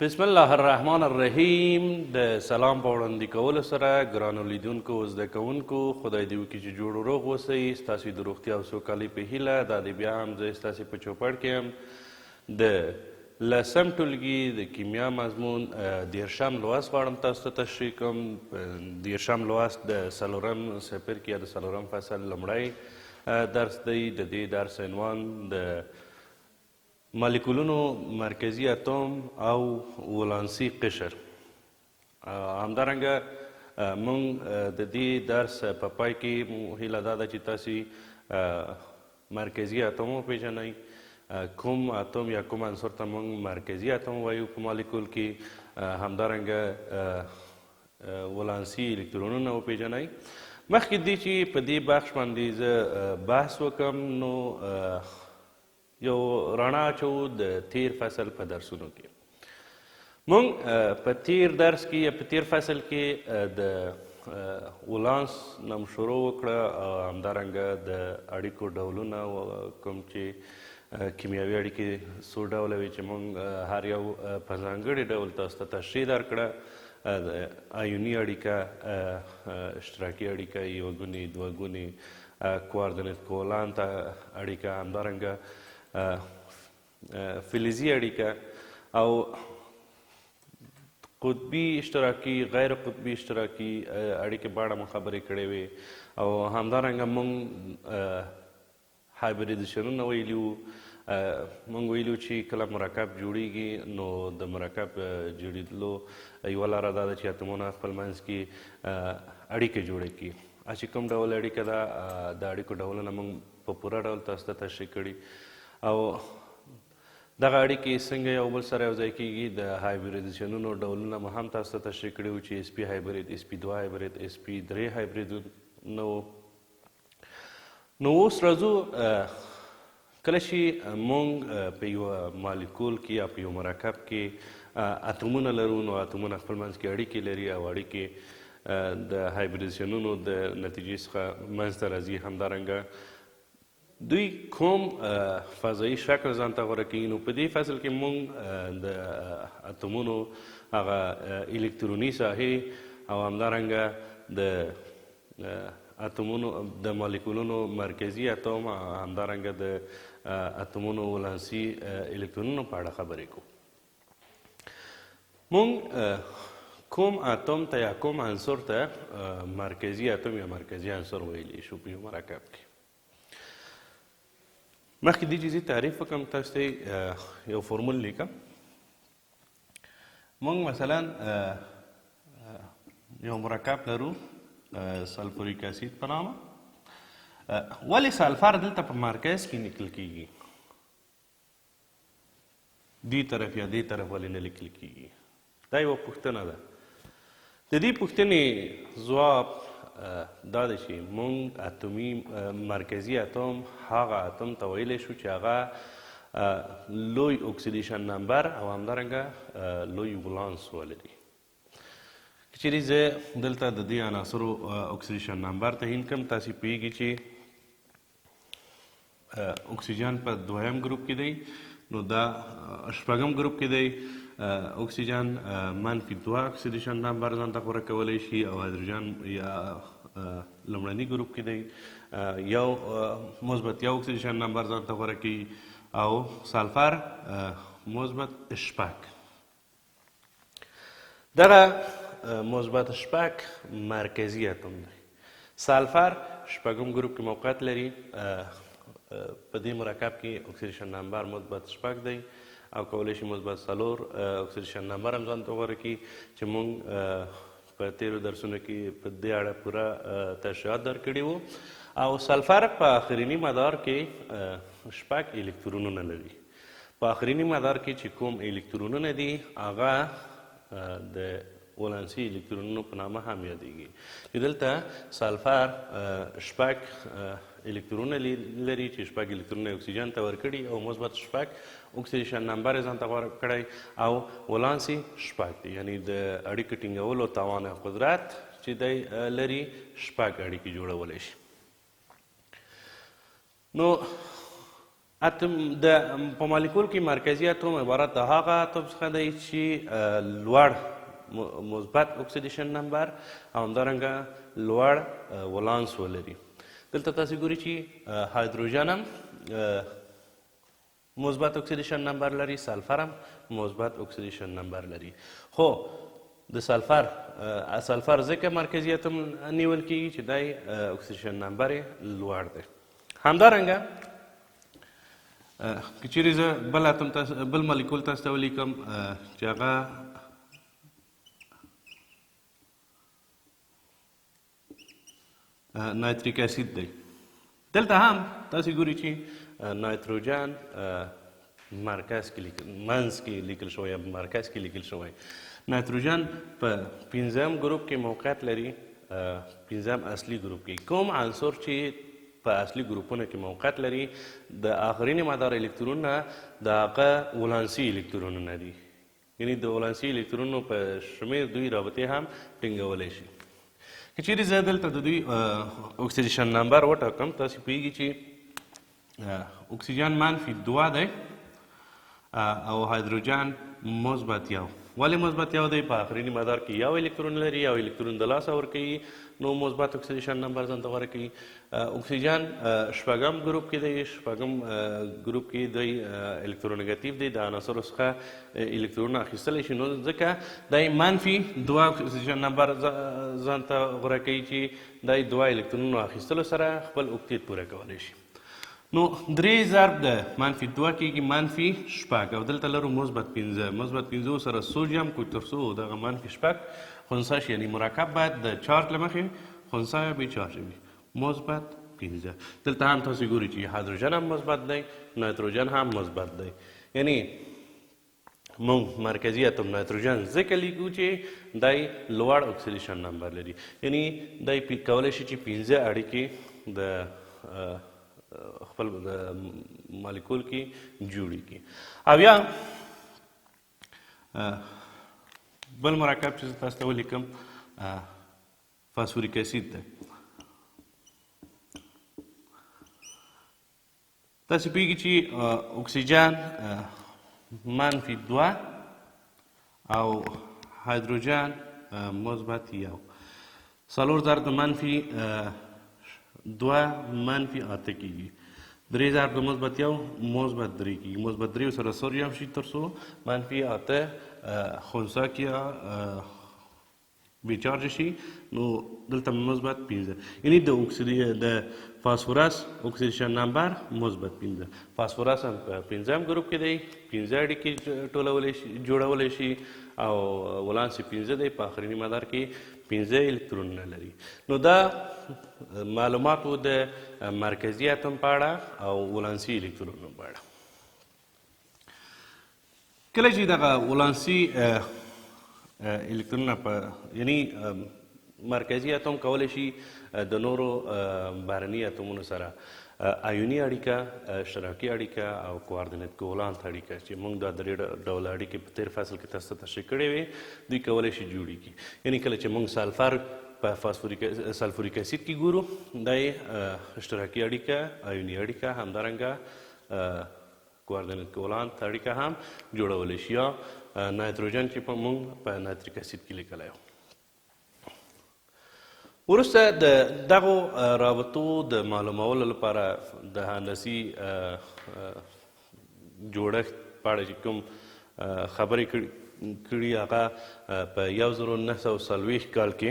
بسم الله الرحمن الرحیم. د سلام په وړاندې کولو سره ګرانو لیدونکو او زده کوونکو، خدای دې وکړي چې جوړ و روغ اوسئ. ستاسو د روغتیا او سوکالۍ په هیله دا دی بیا هم زه ستاسو په چوپړ کې یم. د لسم ټولګي د کیمیا مضمون 30م لوست غواړم تاسو ته تشریح کوم. 30م لوست د څلورم څپرکي یا د څلورم فصل لومړی درس دی. د دې درس عنوان د مالیکولونو مرکزي اتوم او ولانسي قشر. همدارنګه موږ د دې درس په پای کې هیله دا ده چې تاسې مرکزي اتوم وپېژنئ. کوم اتوم یا کوم عنصر ته موږ مرکزي اتوم وایو په مالیکول کې، همدارنګه ولانسي الکترونونه وپېژنئ. مخکې دې چې په دې بخش باندې زه بحث وکړم، نو یو رڼا اچوو د تیر فصل په درسونو کې. موږ په تیر درس کې یا په تیر فصل کې د ولانس نه مو شروع وکړه، همدارنګه د اړیکو ډولونه کوم چې کیمیاوي اړیکې څو ډوله وې چې موږ هر یو په ځانګړي ډول تاسو ته تشریح درکړه. ایوني اړیکه، اشتراکي اړیکه، یوګونې، دوه ګونې، کوآردینیت کوولانت اړیکه، همدارنګه فلزي اړیکه او قطبي اشتراکي، غیر قطبي اشتراکي اړیکې په اړه مو خبرې کړې وې. او همدارنګه موږ هایبریدیشنونه ویلي وو. موږ ویلي وو چې کله مرکب جوړیږي، نو د مرکب جوړېدلو یوه لاره دا ده چې اتومونه خپل منځ کې اړیکې جوړې کړي. چې کوم ډول اړیکه ده، د اړیکو ډولونه موږ په پوره ډول تاسو ته تشریح کړي او دغه اړیکې څنګه یو بل سره یو ځای کیږي، د هایبریدیشنونو ډولونه مو هم تاسو ته تشریح کړي وو چې اس پي هایبرید، اس پي 2 هایبرید، اس پي 3 هایبرید. نو اوس راځو، کله چې مونږ په یوه مالیکول کې یا په یو مرکب کې اتومونه لرو، نو اتومونه خپل منځ کې اړیکې لري او اړیکې د هایبریدیشنونو د نتیجې څخه منځته راځي. همدارنګه دوی کوم فضایي شکل ځان ته غوره کوي. نو په دې فصل کې مونږ د اتومونو هغه الکتروني ساحې او همدارنګه د اتومونو د مالیکولونو مرکزي اتوم، همدارنګه د اتومونو ولانسي الکترونونو په اړه خبرې کوو. مونږ کوم اتوم ته یا کوم عنصر ته مرکزي اتوم یا مرکزي عنصر ویلی شو په یو مرکب کې؟ مخکې دې چې زه تعریف وکړم، تاسو ته یو فورمول لیکم. مونږ مثلا یو مرکب لرو سلفوریک اسید په نامه. ولې سلفر دلته په مرکز کې لیکل کیږي، دې طرف یا دې طرف ولې نه لیکل کیږي؟ دا یوه پوښتنه ده. د دې پوښتنې ځواب دا دی چې مونږ اتومي مرکزي اتوم هغه اتوم ته ویلی شو چې هغه لوی اکسیدیشن نمبر او همدارنګه لوی ولانس ولري. که چیرې زه دلته د دې عناصرو اکسیدیشن نمبر تعین کړم، تاسې پوهېږئ چې اکسیجن په دویم ګروپ کې دی، نو دا شپږم ګروپ کې دی. اکسیجن -2 اکسیدیشن نمبر ځان ته غوره کولی شي او هایدروجن یا لومړني ګروپ کې دی، یو +1 اکسیدیشن نمبر ځان ته غوره کوي او سلفر +6. دغه +6 مرکزي اتوم دی. سلفر شپږم ګروپ کې موقعیت لري. په دې مرکب کې اکسیدیشن نمبر +6 دی او کولی شي +4 اکسیدیشن نمبر هم ځان ته غوره کړي چې مونږ په تیرو درسونو کې په دې اړه پوره تشریحات درکړي وو. او سلفر په آخریني مدار کې 6 الکترونونه لري. په آخریني مدار کې چې کوم الکترونونه دي، هغه د ولانسي الکترونونو په نامه هم یادېږي چې دلته سلفر 6 الکترونه لري چې 6 الکترونه اکسیجن ته ورکړي او +6 اکسیجن نمبر یې ځان ته غوره کړی او ولانس یې 6 دی، یعنی د اړیکو ټینګولو توان او قدرت چې دی لري، 6 اړیکې جوړولی شي. نو اتم د په مالیکول کې مرکزي اتوم عبارت د هغه اتوم څخه دی چې لوړ مثبت اکسیدیشن نمبر او همدارنګه لوړ ولانس ولري. دلته تاسو ګورئ چې هایدروجن هم مثبت اکسیدیشن نمبر لري، سلفر هم مثبت اکسیدیشن نمبر لري. خو د سلفر ځکه مرکزي اتوم نیول کیږي چې دی اکسیدیشن نمبر یې لوړ دی. همدارنګه که چیرې زه بل اتوم بل مالیکول تاسو ته ولیکم چې هغه نایتریک اسید دی، دلته هم تاسو ګورئ چې نایتروجن مرکز کې لیکل، منځ کې لیکل شوی یا مرکز کې لیکل شوی. نایتروجن په پنځم ګروپ کې موقعیت لري، پنځم اصلي ګروپ کې. کوم عنصر چې په اصلي ګروپونو کې موقعیت لري د آخرین مدار الکترونونه د هغه ولانسي الکترونونه دي، یعنی د ولانسي الکترونونو په شمېر دوی رابطې هم ټینګولی شي. که چیرې زه دلته د دوی اکسیجن نمبر وټاکم، تاسې پوهېږئ چې اکسیجن منفي 2 دی او هایدروجن مثبت 1. ولې مثبت 1 دی؟ په آخریني مدار کې یو الکترون لري، یو الکترون د لاسه ورکوي، نو مثبت اکسیجن نمبر ځان ته غوره کوي. اکسیجن شپږم ګروپ کې دی، شپږم ګروپ کې دی الکترونګاتیف دی، د عناصرو څخه الکترونونه اخیستلی شي، نو ځکه دی منفي 2 اکسیجن نمبر ځان ته غوره کوي چې دی 2 الکترونونو اخیستلو سره خپل اوکتیت پوره کولی شي. نو 3 ضرب د منفي 2 کېږي منفي 6، او دلته لرو مثبت 5، مثبت 5 سره سوډیم کو تر څو دغه منفي 6 خنثی شي، یعنی مرکب باید د چارج له مخې خنثی یا بې چارج وي، مثبت 5. دلته هم تاسو ګورئ چې هایدروجن هم مثبت دی، نایتروجن هم مثبت دی، یعنی موږ مرکزي اتوم نایتروجن ځکه لیکو چې دی لوړ اکسیدیشن نمبر لري، یعنی دی کولی شي چې 5 اړیکې د خپل د مالیکول کې جوړې کړي. او یا بل مرکب چې زه تاسو ته ولیکم فاسفوریک اسید دی. تاسو پوهېږئ چې اکسیجن منفي 2 او هایدروجن مثبت 1، 4 ضرب د منفي 2 منفي 8 کېږي، 3 ضرب د مثبت 1 مثبت 3 کېږي، مثبت 3 سره سوډیم شي تر څو منفي 8 خنثی کې بې چارج شي، نو دلته مثبت 5، یعنی د فاسفورس اکسیدیشن نمبر مثبت 5. فاسفورس هم په پنځم ګروپ کې دی، 5 اړیکې ټولولی شي، جوړولی شي، او ولانس یې 5 دی، په آخریني مدار کې 5 الکترونونه لري. نو دا معلومات وو د مرکزي اتوم په اړه او ولانسي الکترونونو په اړه. کله چې دغه ولانسي الکترونونه په یعنی مرکزي اتوم کولی شي د نورو بهرني اتومونو سره ایوني اړیکه، اشتراکي اړیکه او کوارډینیت کوولانت اړیکه چې موږ دا درې ډوله اړیکې په تېر فصل کې تاسو ته تشریح کړې وې، دوی کولی شي جوړې کړي. یعنی کله چې موږ سلفر په سلفوریک اسید کې ګورو، دا یې اشتراکي اړیکه، ایوني اړیکه، همدارنګه کوارډینیت کوولانت اړیکه هم جوړولی شي، یا نایتروجن چې په موږ په نایتریک اسید کې لیکلی و. وروسته د دغو رابطو د معلومولو لپاره د هندسي جوړښت په اړه چې کوم خبرې کړي، هغه په 1940 کال کې،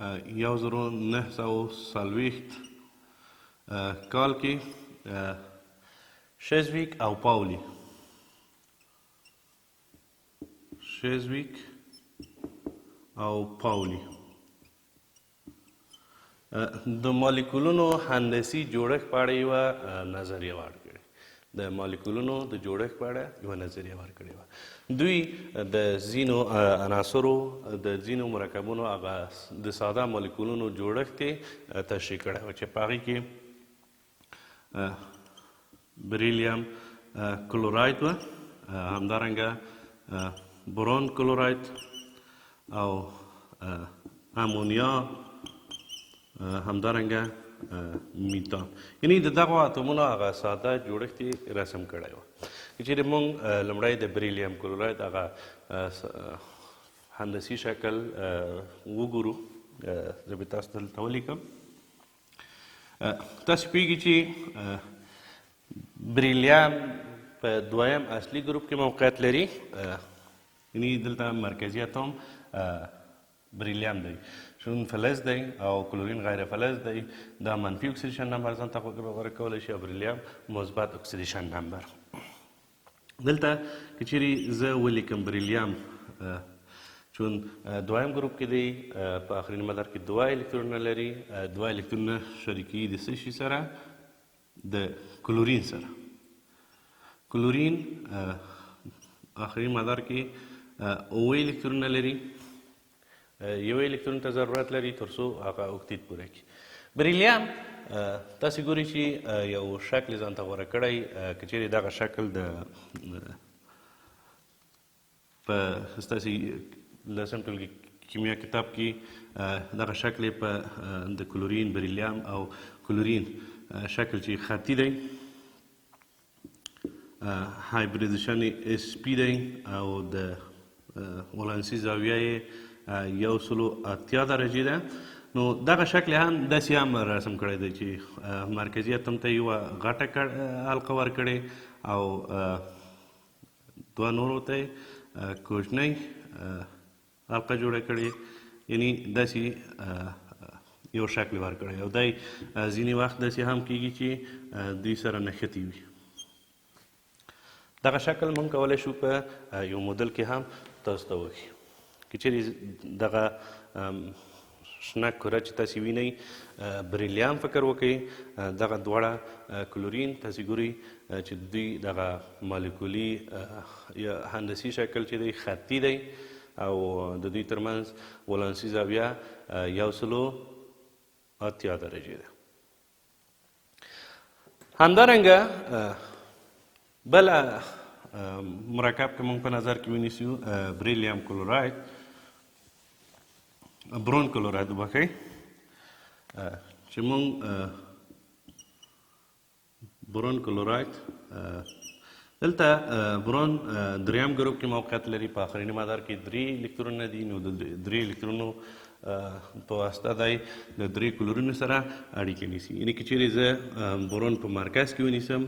1940 کال کې شیزویک او پاولی، شیزویک او پاولی د مالیکولونو هندسي جوړښت په اړه یوه نظریه ورکړې، د مالیکولونو د جوړښت په اړه یوه نظریه ورکړې وه. دوی د ځینو عناصرو د ځینو مرکبونو هغه د ساده مالیکولونو جوړښت یې تشریح کړی و چې په هغې کې بریلیم کلوراید وه، همدارنګه برون کلوراید او امونیا، همدارنګه میتان. یعنی د دغو اتومونو هغه ساده جوړښت یې رسم کړی و. که چېرې موږ لومړی د بریلیم کلوراید هغه هندسي شکل وګورو، زه به تاسو دلته ولیکم. تاسو پوهېږئ چې بریلیم په دویم اصلي ګروپ کې موقعیت لري، یعنی دلته مرکزي اتوم بریلیم دی، چون فلز دی او کلورین غیر فلز دی، دا منفي اکسیدیشن نمبر ځان ته غوره کولی شي او بریلیم مثبت اکسیدیشن نمبر. دلته که چیرې زه ولیکم بریلیم چون دویم ګروپ کې دی، په آخرین مدار کې دوه الکترونونه لري، دوه الکترونونه شریکوي د څه شي سره؟ د کلورین سره. کلورین آخرین مدار کې اووه الکترونونه لري، یو الکترون ته ضرورت لري تر څو هغه اوکتیت پوره کړي. بریلیم تاسې ګورئ چې یو شکل ځان ته غوره کړی، که چیرې دغه شکل د په ستاسې لسم ټولګي کیمیا کتاب کې دغه شکل یې په د کلورین، بریلیم او کلورین شکل چې خطي دی، هایبریدیشن یې اس پي دی او د ولانسي زاویه یې 180 درجې ده. نو دغه شکل هم داسې هم رسم کړی دی چې مرکزي اتم ته یوه غټه حلقه ورکړې او دوه نورو ته یې کوچنۍ حلقه جوړه کړې، یعنی داسې یو شکل ورکړی. او دی ځینې وخت داسې هم کېږي چې دوی سره نښتې وي. دغه شکل موږ کولی شو په یو مودل کې هم تاسو ته وښیو. که چیرې دغه شنه کره چې تاسې وینئ بریلیم فکر وکئ، دغه دواړه کلورین تاسې ګورئ چې دوی دغه مالیکولي یا هندسي شکل چې دی خطي دی او د دوی ترمنځ ولانسي زاویه 180 درجې ده. همدارنګه بله مرکب که موږ په نظر کې ونیسو بریلیم کلوراید، برون کلوراید وبخښئ، چې موږ برون کلوراید دلته برون دریم ګروپ کې موقعیت لري، په آخریني مدار کې درې الکترونونه دي، نو د درې الکترونو په واسطه دی د درې کلورونو سره اړیکې نیسي. یعنې که چیرې زه برون په مرکز کې ونیسم،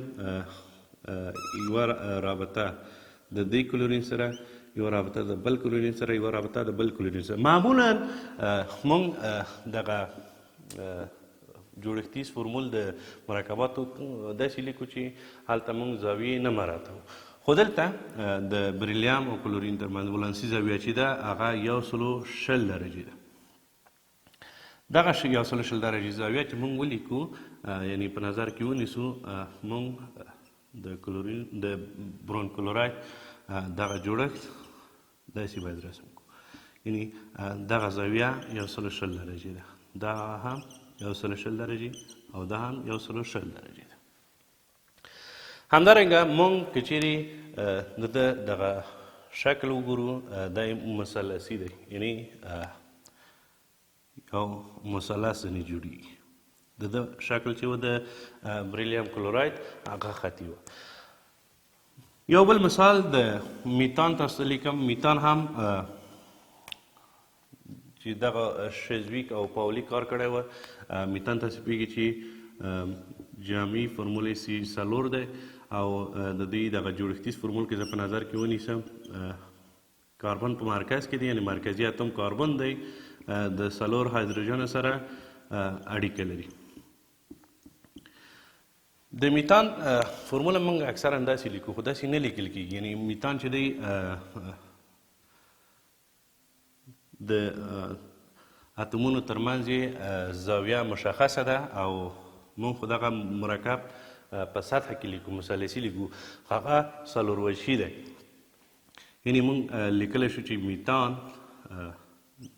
یوه رابطه د دې کلورین سره، یوه رابطه د بل کلورین سره، یوه رابطه د بل کلورین سره. معمولاً موږ دغه جوړښتیز فرمول د مرکباتو داسې لیکو چې هلته موږ زاویې نه مراعتوو، خو دلته د بریلیم او کلورین ترمنځ ولانسي زاویه چې ده هغه 120 درجې ده. دغه 120 درجې زاویه چې موږ ولیکو، یعنی په نظر کې ونیسو، موږ د کلورین د برون کلوراید دغه جوړښت داسې باید رسم کړو، یعنی دغه زاویه 120 درجې ده، دا هم 120 درجې او دا هم 120 درجې ده. همدارنګه موږ که چیرې د ده دغه شکل وګورو، دا یې مثلثي دی، یعنی یو مثلث ځنې جوړېږي. د ده شکل چې و د بریلیم کلوراید هغه خطي و. یو بل مثال د میتان تاسو ته لیکم. میتان هم چې دغه شزویک او پاولي کار کړی و، میتان تاسو پوهېږئ چې جامعي فرمول یې سي څلور دی او د دوی دغه جوړښتیز فرمول کې زه په نظر کې ونیسم، کاربن په مرکز کې دی، یعنې مرکزي اتم کاربن دی، د څلور هایدروجن سره اړیکه لري. د میتان فرمول موږ اکثراً داسې لیکو، خو داسې نه لیکل کېږي. یعنې میتان چې دی د اتمونو ترمنځ یې زاویه مشخصه ده او موږ خو دغه مرکب په سطح کې لیکو، مثلثي لیکو، هغه څلور وجهي دی. یعنې موږ لیکلی شو چې میتان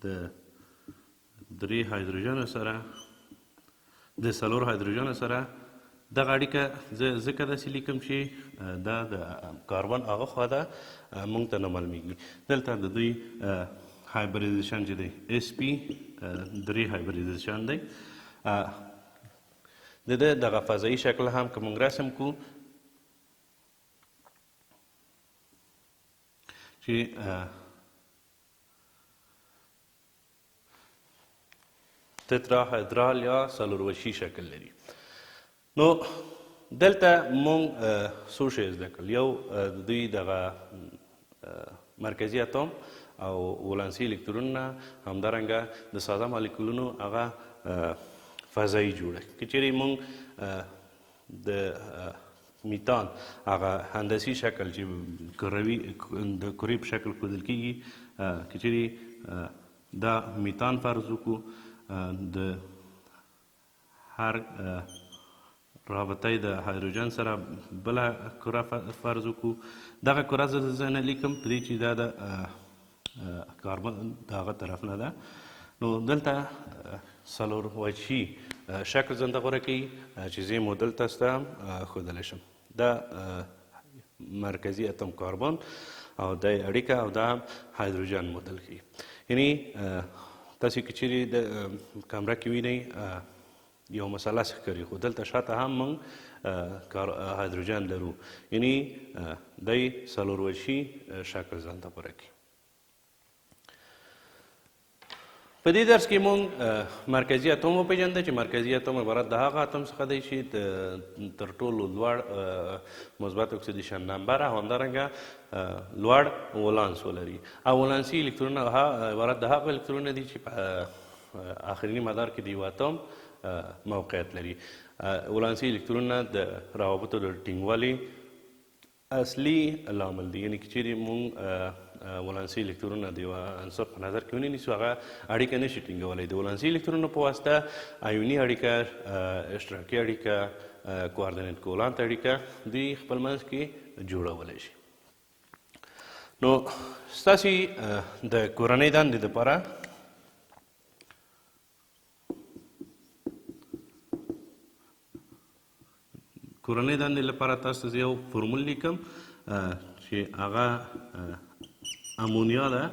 د درې هایدروجن سره، د څلور هایدروجن سره دغه اړیکه زه ځکه داسې لیکم چې دا د کاربن هغه خوا ده، موږ ته نه معلومیږي. دلته د دوی هایبریدیشن چې دی اس پي درې هایبریدیشن دی. د ده دغه فضایي شکل هم که موږ رسم کړو چې تتراهیدرال یا څلوروشي شکل لري. نو دلته مونږ څو شی زده کړل. یو د دوی دغه مرکزي اتوم او ولانسي الکترونونه، همدارنګه د ساده مالیکولونو هغه فضایي جوړښت. که چیرې مونږ د میتان هغه هندسي شکل چې کروي د کرې په شکل ښودل کیږي، که چیرې دا میتان فرض وکړو، د هر رابطه د هایدروجن سره بله کره فرض وکړو، دغه کره زه نه لیکم په دې چې دا د کاربن د هغه طرف نه ده. نو دلته څلور وجهي شکل ځانته غوره کوي چې زه یې مو دلته سته ښودلی شم. دا مرکزي اتم کاربن او دا یې اړیکه او دا هایدروجن مودل کوي. یعنی تاسې که چیرې د کمره کې وینئ یو مثلث ښکاري، خو دلته شاته هم موږ هایدروجن لرو، یعنی دی څلور وجهي شکل ځان ته غوره کوي. په دې درس کې موږ مرکزي اتوم وپېژنده چې مرکزي اتوم عبارت د هغه اتوم څخه دی چې تر ټولو لوړ مثبت اکسیدیشن نمبر او همدارنګه لوړ ولانس ولري، او ولانسي الکترونونه عبارت د هغو الکترونونه دي چې په آخریني مدار کې د یو اتوم موقعیت لري. ولانسي الکترونونه د روابطو د ټینګوالي اصلي لامل دی، یعنی که چیرې موږ ولانسي الکترونونه د یوه عنصر په نظر کې ونه نیسو هغه اړیکه نشي ټینګولی. د ولانسي الکترونونو په واسطه ایوني اړیکه، اشتراکي اړیکه، کوآردینیت کولانت اړیکه دوی خپل منځ کې جوړولی شي. نو ستاسې د کورنۍ دندې دپاره تاسو ته یو فورمول لیکم چې هغه امونیا ده.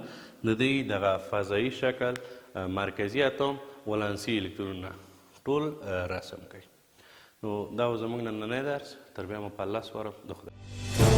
د دې دغه فضایي شکل، مرکزي اتوم، ولانسي الکترونونه ټول رسم کوي. نو دا و زموږ نننی درس. تر بیا مو په الله سپارم. د خدای.